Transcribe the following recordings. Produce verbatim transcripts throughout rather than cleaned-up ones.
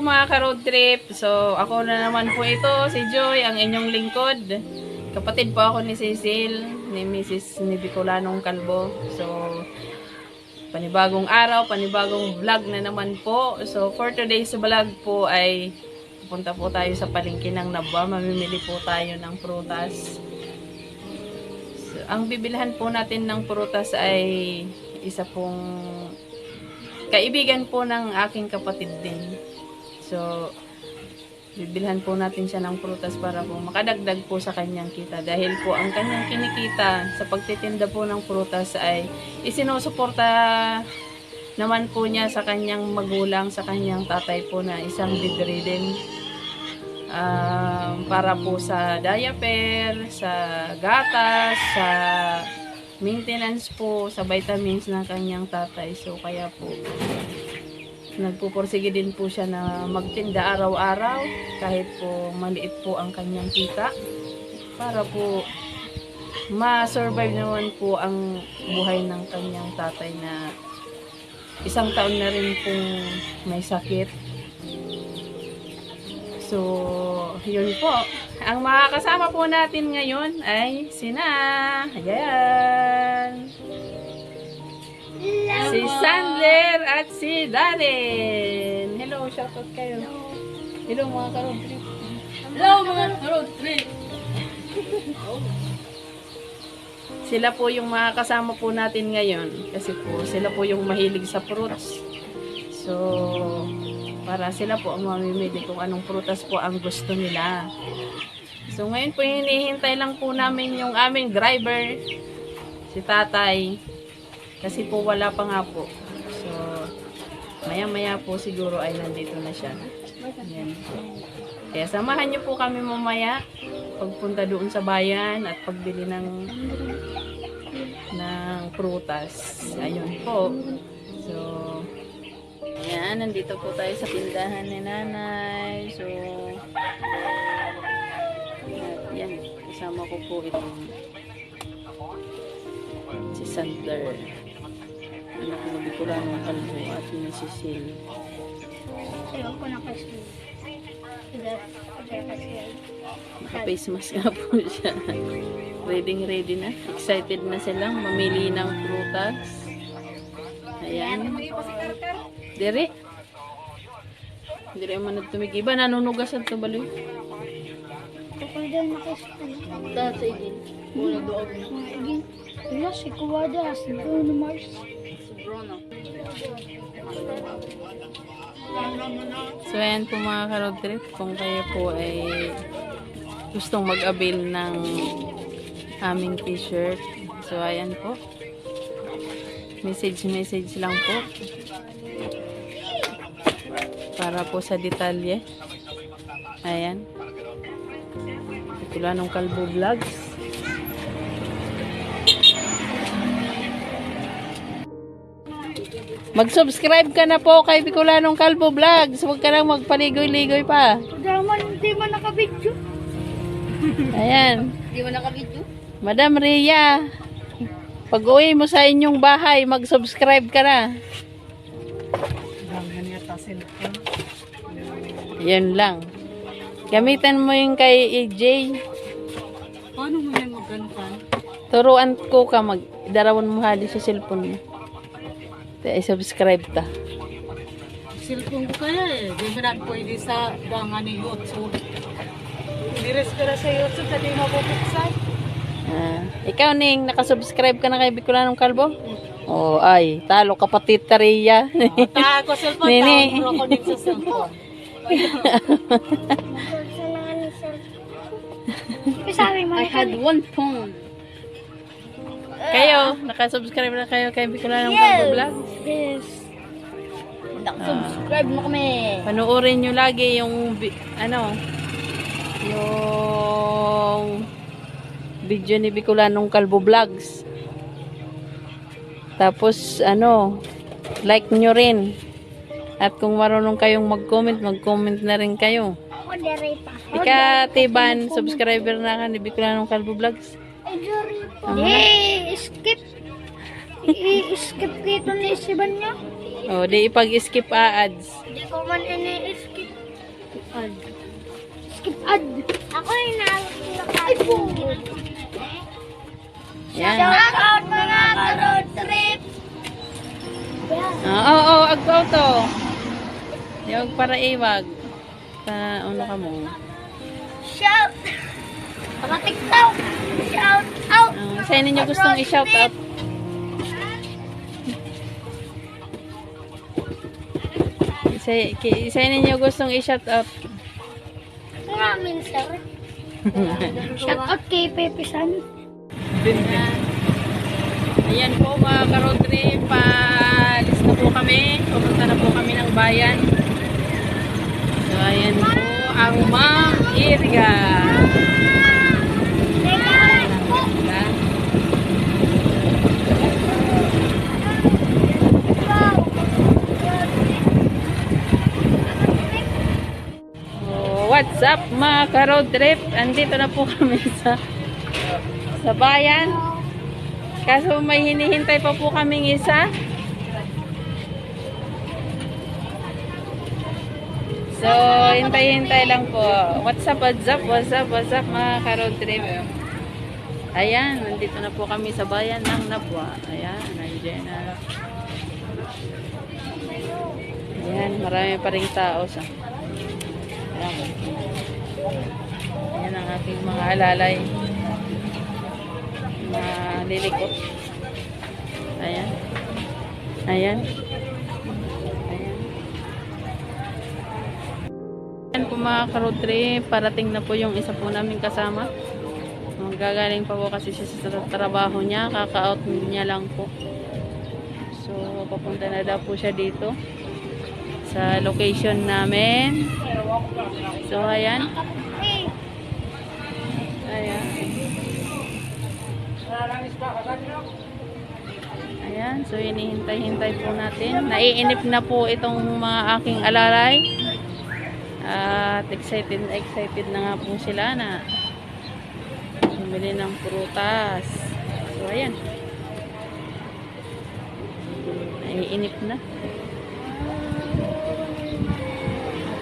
Mga ka-road trip, so ako na naman po ito, si Joy, ang inyong lingkod. Kapatid po ako ni Cecil, ni Misis ni Bicolanong Kalbo. So, panibagong araw, panibagong vlog na naman po. So, for today's vlog po ay pupunta po tayo sa palengke ng Nabua. Mamimili po tayo ng prutas. So, ang bibilhan po natin ng prutas ay isa pong kaibigan po ng aking kapatid din. So, bibilhan po natin siya ng prutas para po makadagdag po sa kanyang kita. Dahil po ang kanyang kinikita sa pagtitinda po ng prutas ay isinusuporta naman po niya sa kanyang magulang, sa kanyang tatay po na isang bedridden. Um, para po sa diaper, sa gatas, sa maintenance po, sa vitamins ng kanyang tatay. So, kaya po, nagpupursige din po siya na magtinda araw-araw, kahit po maliit po ang kanyang kita. Para po, ma-survive naman po ang buhay ng kanyang tatay na isang taon na rin pong may sakit. So, yun po. Ang makakasama po natin ngayon ay sina, ayan. Si Sandler at si Darren. Hello, shoutout kayo. Hello, mga ka-road trip. Hello, mga ka-road trip. Sila po yung mga kasama po natin ngayon kasi po sila po yung mahilig sa fruits. So, para sila po ang mamimili kung anong prutas po ang gusto nila. So, ngayon po hinihintay lang po namin yung aming driver, si Tatay. Kasi po wala pa nga po. So, maya-maya po siguro ay nandito na siya. Ayan. Kaya samahan niyo po kami mamaya pagpunta doon sa bayan at pagbili ng, ng prutas. Ayun po. So, ayan, nandito po tayo sa tindahan ni Nanay. So, ayan, kasama ko po itong si Sandler. Anak ni Bicolanong Kalbo at ni Cecil. Ayoko na kasi. Naka-face mask nga po siya. Ready, ready na. Excited na silang mamili ng prutas. Ayan. Dere. Dere man ito, may iba nanunugas ito, baloy. Kukuha na kasi. Ito, sa igin. Wala doon. Mga igin. Wala, si Kuwada, si Bruno Mars. Si Bruno. So, ayan po, mga ka-road trip, kung kayo po ay gustong mag-avail ng aming t-shirt. So, ayan po. Message, message lang po. Para po sa detalye. Ayan. Bicolanong Kalbo Vlogs. Mag-subscribe ka na po kay Bicolanong Kalbo Vlogs. Huwag ka nang magpaligoy-ligoy pa. Wala man, hindi man naka-video. Ayan. Hindi man naka-video. Madam Rhea, pag-uwi mo sa inyong bahay, mag-subscribe ka na. Yan lang. Gamitan mo yung kay A J. Paano mo yan maggantan? Turuan ko ka mag-, darawan mo hali sa cellphone mo. Te, i-subscribe ta. Cellphone ko kaya eh. Di mo na pwede sa dangan ni YouTube. Diretso ka na sa YouTube, sa di mabubuksan. Ah, ikaw, Ning, nakasubscribe ka na kay Bicolanong Kalbo? Oh, ay, talo kapatid ta riya. Oh, ta, ako cellphone, Nini. Ta, ako connect sa cellphone. I had one phone. Kayo, nakasubscribe na kayo kay Bicolanong Kalbo Vlogs? Yes. Nakasubscribe na kami. Panoorin nyo lagi yung bi-, ano, yung video ni Bicolanong Kalbo Vlogs. Tapos, ano, like nyo rin. At kung marunong kayong mag-comment, mag-comment na rin kayo. Ako, dere pa. Ika, Tiban, subscriber na ka ni Bicolanong Kalbo Vlogs. Ay, sorry po. Ano? Di, skip. I-skip ko ito ni Siban niya. Oh, di ipag-skip a ads. Di ko man ini-skip. Skip ad. Ako yung naalok na. Ay, po. Yan. Shout out, mga ka-road trip. Oo, oo, agpau to. Yung para iwag. Sa ano ka mo? Shout. Mga TikTok. Shout out. Ah, isa ninyo gustong i-shout out. Isa, ki-, isa ninyo gustong i-shout out. Maraming sir. Shout out kay Pepe San. Ayan po, mga ka-road trip, paalis na po kami. Pupunta na po kami ng bayan. So, ayan po ang Ma'am Irga. Oh, what's up, mga ka-road trip? Andito na po kami sa, sa bayan. Kaso may hinihintay pa po kaming isa. So, hintay-hintay lang po. What's up, what's up, what's up, what's up, mga ka-road trip? Ayan, nandito na po kami sa bayan ng Nabua. Ayan, nandiyan na. Ayan, marami pa ring tao sa, ayan. Ayan ang aking mga alalay. Malilikot. Ayan. Ayan. Ayan. Ayan po, mga ka-road trip, parating na po yung isa po naming kasama. Manggagaling pa po kasi siya sa trabaho niya, kaka-out niya lang po. So, papunta na daw po siya dito sa location namin. So, ayan. Ayan. Ayan, so hinihintay-hintay po natin. Naiinip na po itong mga aking alalay. At excited na excited na nga po sila na bumili ng prutas. So, ayan. Naiinip na.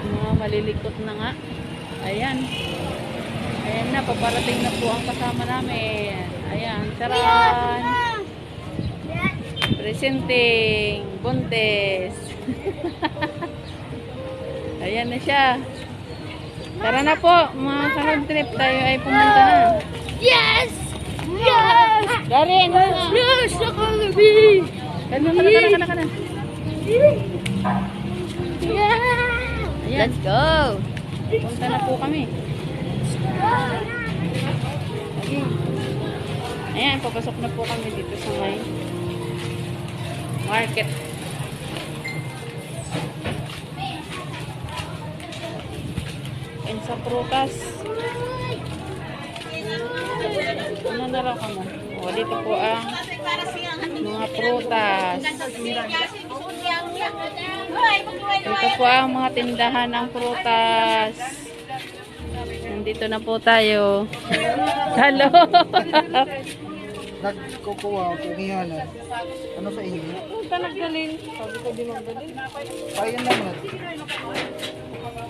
Mga malilikot na nga. Ayan. Ayan na, paparating na po ang kasama namin. Ayan, charan. Presenting, buntis. Ayan na siya. Tara na po, mga ka-road trip, tayo ay pumunta na. Yes! Yes! Dari, ano na? Yes! Ako, Gabi! Kana, kana, kana, kana, kana. Yeah! Ayan. Let's go! Punta na po kami. Ayan, papasok na po kami dito sa may market. And sa prutas. Ano na lang kamo? O, dito po ang mga prutas. Dito po ang mga tindahan ng prutas. Nandito na po tayo. Hello. Nagkukuha ako ngayon, eh. Ano sa inyo? Punta nagdalin. Sabi ko, di magdalin. Ayun lang, eh.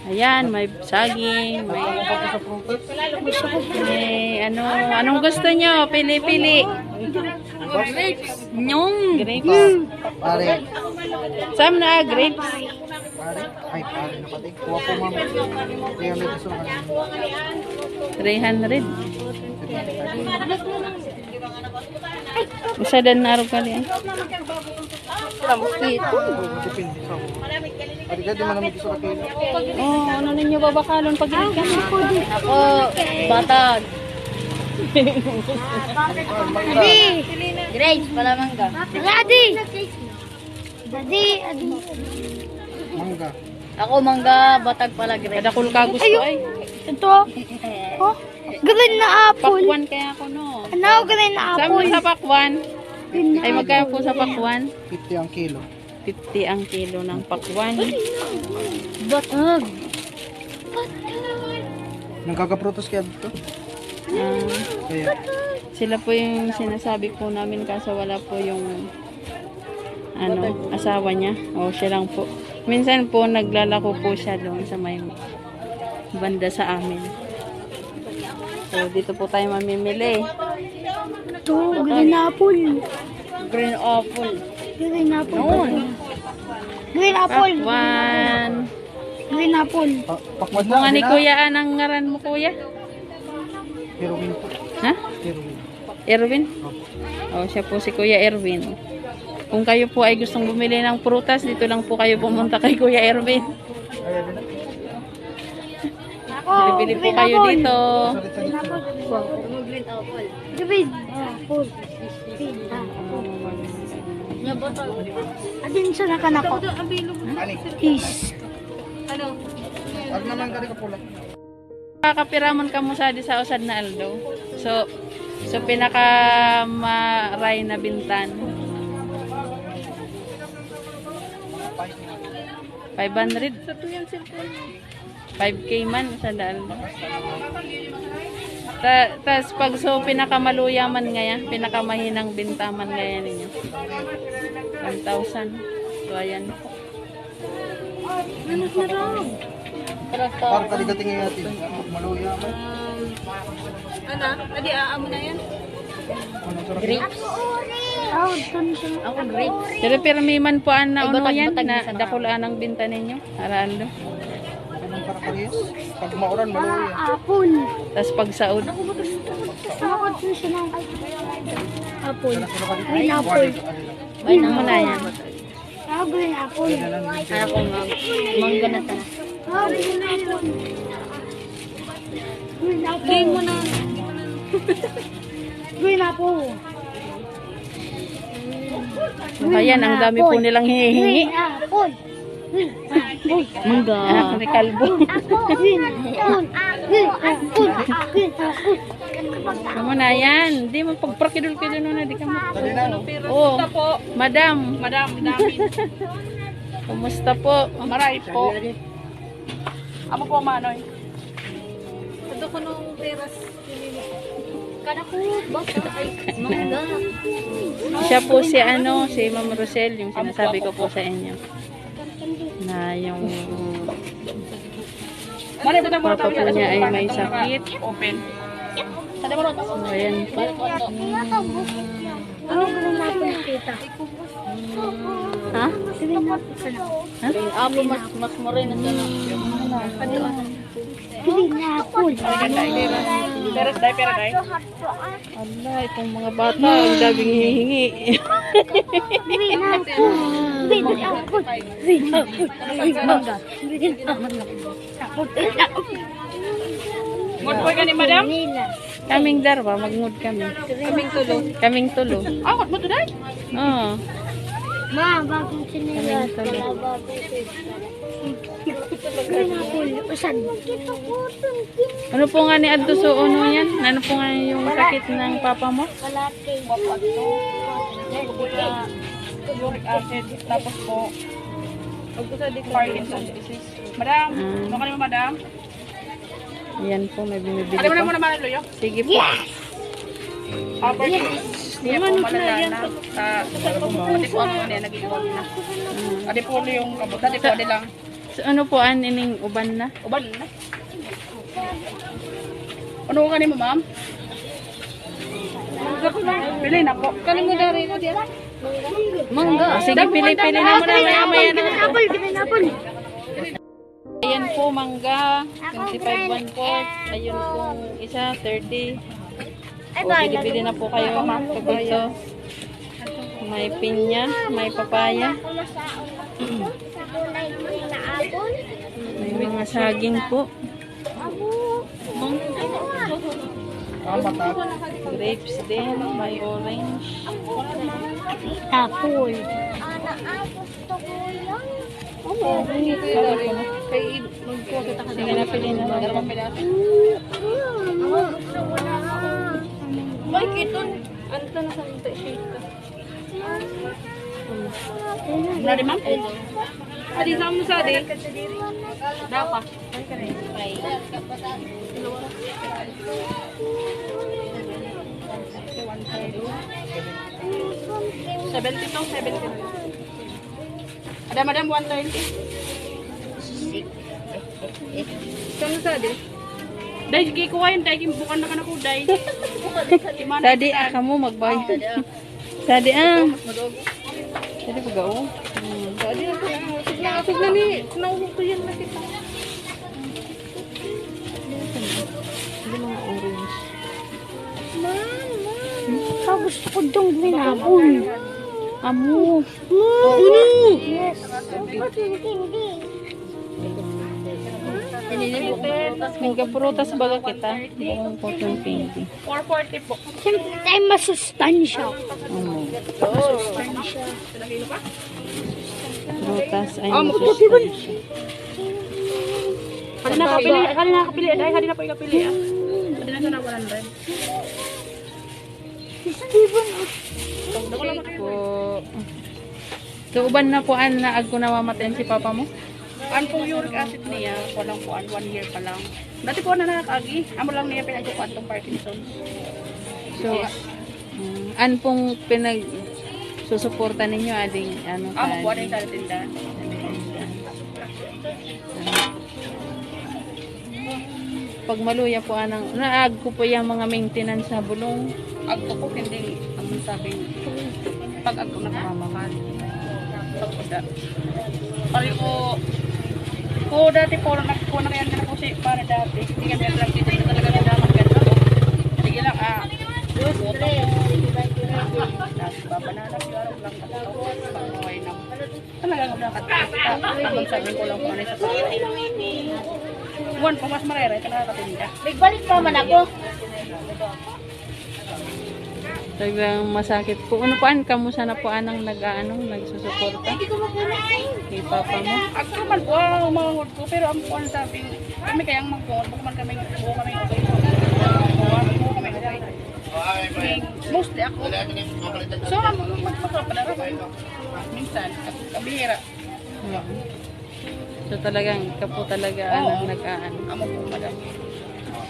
Ayan, may saging, may, ano pa po sa prutas? May ano, anong gusto nyo? Pili-pili. Grapes. Yung grapes. Pare. Sam na grapes. Pare. Ay, pare na pati. Kuha po, ma'am. Three hundred pesos na kanina. Three hundred. Isa din na rin kali, eh. Depende sa. Adi ka, di man ang may gusto ka kayo. Oh, ano ninyo babakalon pag ikan? Ako, batag. Adi. Grapes pala, mangga. Adi. Adi, adi. Mangga. Ako, mangga, batag pala, grapes. Kadakol ka gusto ay. Ito. Oh, green na apple. Pakwan kaya ako, no? Ano, green na apple? Saan mo sa pakwan? Green na apple. Ay, magkano po sa pakwan? Fifty ang kilo. Fifty ang kilo ng pakwan. Batag. Nagkakaprutas kaya dito? Ah, kaya. Sila po yung sinasabi po namin, kaso wala po yung, ano, asawa niya. O, siya lang po. Minsan po, naglalako po siya doon sa may Banda sa amin. So, dito po tayo mamimili. Ito, green apple. Green apple. Green apple. Noon. Green apple. Pakwan. Green apple. Pakwan. Bunga ni Kuya, anong ngaran mo, Kuya? Erwin po. Ha? Erwin. Erwin? Oh, siya po si Kuya Erwin. Kung kayo po ay gustong bumili ng prutas, dito lang po kayo pumunta kay Kuya Erwin. Bili-bili po kayo dito. Green apple. Green apple. Atin sa nakanak ko. Is. Ano? Wag naman kari kapula. Kakapira man kamo sa di sa usad na aldo. So, so pinakamaray na bintan. Five hundred. Sa two hundred. Five K man sa daan. Ta, tas pag so pinakamaluya man ngaya, pinakamahinang binta man ngaya ninyo. One thousand. So, ayan. Ano na raw? Parang kaligating nga natin. Maluya man. Ano? Adi, aamo na yan? Grapes. Ako, grapes. Pero pirmi man po ang nauno yan, na dakulaan ang binta ninyo. Araan do. Anong para parehas? Pag mauran, maluya. Apple. Tas pag saod. Apple. Green apple. Ay, muna yan. Ah, green apple. Ako, ma'am. Mangga na ta. Ah, green apple. Green apple. Green mo na. Green apple. Ayan, ang dami po nilang hinihingi. Green apple. Green apple. Mangga. Ah, may kalbo. Green apple. Green apple. Green apple. Kamu na yan. Di mo pagprakidol ka dyan, una, di ka mo. Oh, madam. Madam, dami. Kumusta po? Maray po. Amo po, Manoy. Ito ko nung peras. Kana ko, baka ay, mangga. Siya po si ano, si Ma'am Rosel, yung sinasabi ko po sa inyo. Na yung papa po niya ay may sakit. Open. So, ayan po. Ano ba natin nakita? Ha? Ha? Apo, mas, mas morena siya, no? Green apple. Peras, day, peras, day. Ala, itong mga bata, ang daming hihingi. Green apple. Green apple. Green apple. Green apple. Ngod po ka ni madam? Kaming darwa, magngod kami. Kaming tulo. Kaming tulo. Ah, ngod mo to, day? Oo. Ma, bagong tsinelas. Kaming tulo. Green apple. Usan. Ano po nga ni Adto so uno yan? Ano po nga yung sakit ng papa mo? Uric acid, tapos po, Parkinson's disease. Madam, ano ka naman, madam? Ayan po, may bumibili pa. Ano mo naman, Luyo? Sige po. Yes! Hindi po malala na. Sa, pati po ako na, nag-iwan na. Adi po yung kabot. Adi po, adi lang. So, ano po, an, ining uban na? Uban na. Ano ka ni mo, ma'am? Pili na po. Kani mo dari ko diyan? Mangga. Sige, pili-pili na mo na. Maya, maya na. Green apple, green apple. Ayan po, mangga. Twenty-five, one fourth. Ayun pong isa, thirty. O, bili-bili na po kayo, ma'am. Ito. May pinya, may papaya. May mga saging po. Grapes din, may orange. Apple. Sige na, pili na. May kiton. Anto na sa mga shake ka? Wala di, ma'am? Adi, saan mo sa di? Dapat. Seventy-two, seventy-two. Ada, madam, one twenty. Sana sa di. Dai, kikuwain, dai, kim-, bukan na ka na ko, dai. Sa di, ah, kamu magbay. Sa di, ah. Sa di, pagao. Hmm. Sa di, ah, sugna, sugna ni, sugna, sugna yan na kita. Hindi mga orange. Mama. Ah, gusto ko dong green apple. Amo. Yes. Nagaprutas baga kita. Buong cotton candy. Four forty po. Siyempre, tayo masustansya. Oo. Masustansya. Prutas ay masustansya. Kali na kapili, kali na kapili, dahil kali na po ikapili, ah. Kali na sana one hundred. Steven. Po. So, uban na po an naag ko na mamaten si papa mo? An pong uric acid niya, kulang po an, one year pa lang. Dati po na nakakagi, amo lang niya pinagkukuan tong Parkinson. So, yes. Mm, an pong pinagsusuporta ninyo, ading, ano, amo po, ading sa tinda. Pag maluya po anang, naag ko po yang mga maintenance na bulong. Agko po, hindi, ang sabing, pag agko na kamamakal. Pag po da-, pari ko, ko dati po, nagkuha na kaya na po si para dati. Hindi kami lang kita talaga nagdamag ganito. Sige lang, ah. Tapos, papananap yung araw lang. Pag buhay na. Talagang nakakatawa. Ang sabi ko lang kung ano sa pagkain. Buwan pa, mas marere, talaga katinda. Nagbalik pa man ako. Talagang masakit po. Ano po, an, kamusta na po anang nag-aano, nagsusuporta? Hindi ko mapunay. Kay papa mo? Ako naman po, ang mga ngod ko, pero ang puwan sabi, kami kayang magbuwan, bukan kami, bukan kami okay. Bukan kami okay. Mostly ako. So, ang magpapalaro ko. Minsan, kabihira. Mm. So, talagang, ikaw po talaga, oo, ano, nag-aano. Amo po, madam.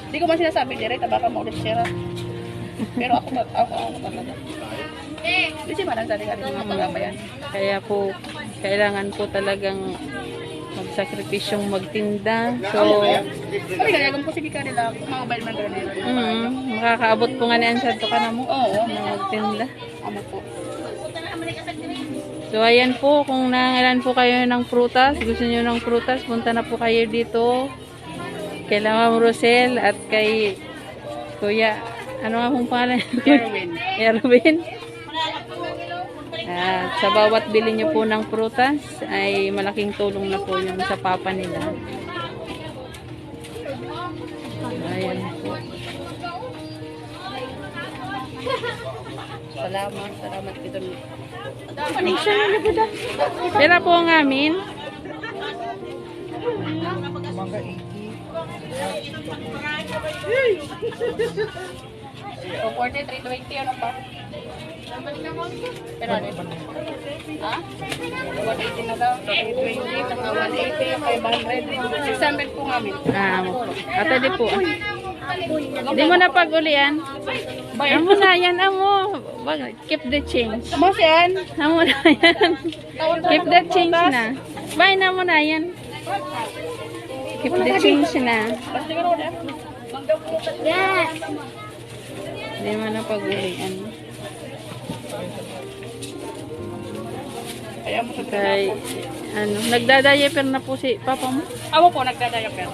Di ko man sinasabi direct, baka maulit siya. Pero ako, ako, ako talaga. Di si manang sa mga pag-apayan. Kaya po, kailangan po talagang magsakripisyong magtinda. So, kami kaya kung po sige ka nila, mga bail man ka nila. Mm, makakaabot po nga ni Ansad to ka na mo. Oo. Na magtinda. Ano po? So, ayan po, kung nangangailangan po kayo ng prutas, gusto niyo ng prutas, punta na po kayo dito. Kay Ma'am Rosel at kay Kuya, ano nga pong pangalan? Erwin. Erwin. At sa bawat bili niyo po ng prutas, ay malaking tulong na po yun sa papa nila. Ayan po. Salamat, salamat kita. Pera po ang amin. So, forty-three twenty, ano pa? Pero ano yun? Ha? One eighty na daw. Three twenty, saka one eighty, five hundred. Six hundred po nga, ma'am. Ah, amo po. Ate, di po. Di mo na pag-ulian. Amo na yan, amo. Wag, keep the change. Amo siyan. Amo na yan. Keep the change na. Bay na mo na yan. Keep the change na. Yes. Di mo na pag-ulian. Kay, ano, nagda-diaper na po si papa mo? Amo po, nagda-diaper.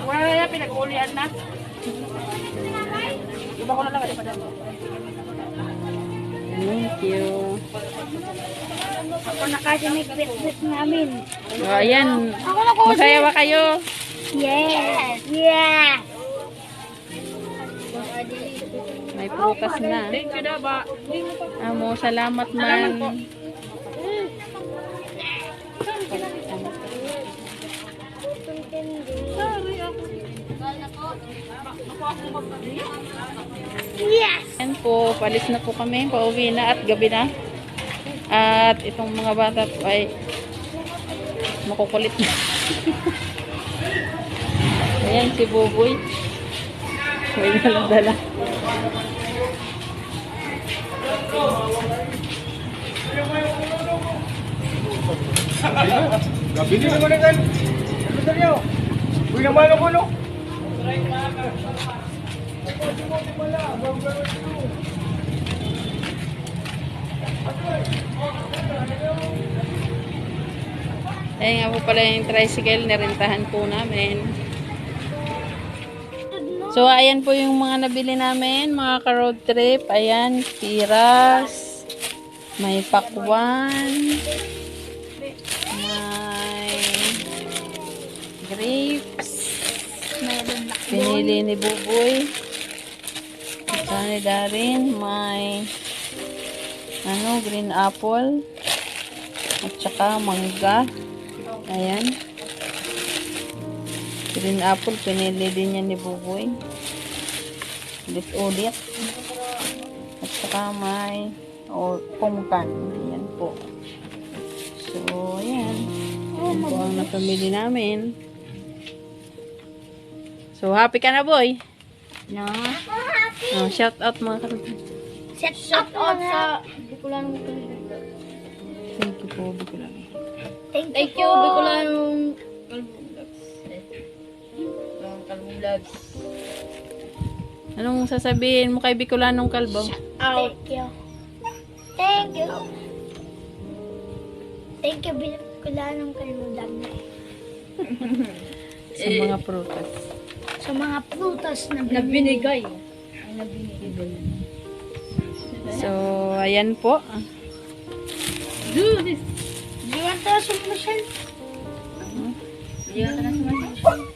Wala na yan, pinag-uulian na. Iba ko na lang, ano pa dyan? Thank you. Ako na kasi may bitbit namin. O, ayan. Ako na, Kobe. Masaya ba kayo? Yes. Yeah. May prutas na. Thank you, Daba. Amo, salamat man. Yes! Ayan po, palis na po kami. Pauwi na at gabi na. At itong mga bata po ay makukulit na. Ayan si Buboy. May dala-dala. Kapili naman ang kan. Ano sa niyo? Uy, naman ako, no? Ayan nga po pala yung tricycle na rentahan po namin. So, ayan po yung mga nabili namin, mga ka-road trip. Ayan, piras, may pakwan, may grapes, pinili ni Buboy. At saka ni Darin, may, ano, green apple. At saka mangga. Ayan. Green apple, pinili din yan ni Buboy. Ulit-ulit. At saka may, o, pongkan. Ayan po. So, ayan. Ayan po ang napamili namin. So, happy ka na, Boy? No. Oh, shout out, mga ka-road trip. Shout out sa Bicolano. Thank you po, Bicolano. Thank you, Bicolano. Kalbo Vlogs. Kalbo Vlogs. Anong sasabihin mo kay Bicolanong Kalbo? Shout out. Thank you. Thank you. Thank you, Bicolanong Kalbo Vlogs. Sa mga prutas. Sa mga prutas na binigay. Ang nabinigay. So, ayan po. Do this. Do you want to ask him, Michelle? Do you want to ask him?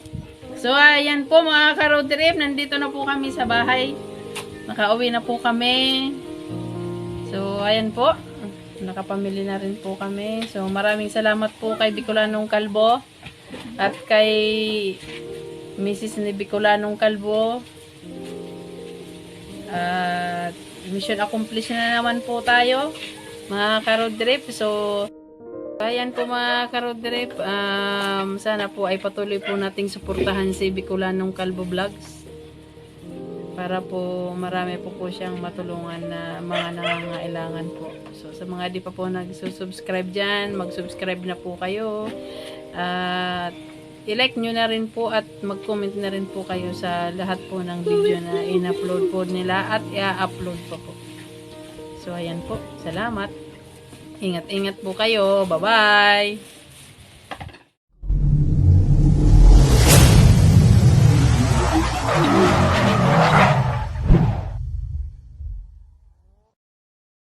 So, ayan po, mga ka-road trip, nandito na po kami sa bahay. Nakauwi na po kami. So, ayan po. Nakapamili na rin po kami. So, maraming salamat po kay Bicolanong Kalbo. At kay Misis ni Bicolanong Kalbo. At mission accomplished na naman po tayo, mga ka-road trip. So, ayan po, mga ka-road trip. Um, sana po ay patuloy po nating suportahan si Bicolanong Kalbo Vlogs. Para po marami po po siyang matulungan na mga nangangailangan po. So, sa mga di pa po nagsusubscribe dyan, mag-subscribe na po kayo. At i-like nyo na rin po at mag-comment na rin po kayo sa lahat po ng video na in-upload po nila at i-upload pa po. So, ayan po. Salamat. Ingat-ingat po kayo. Bye-bye!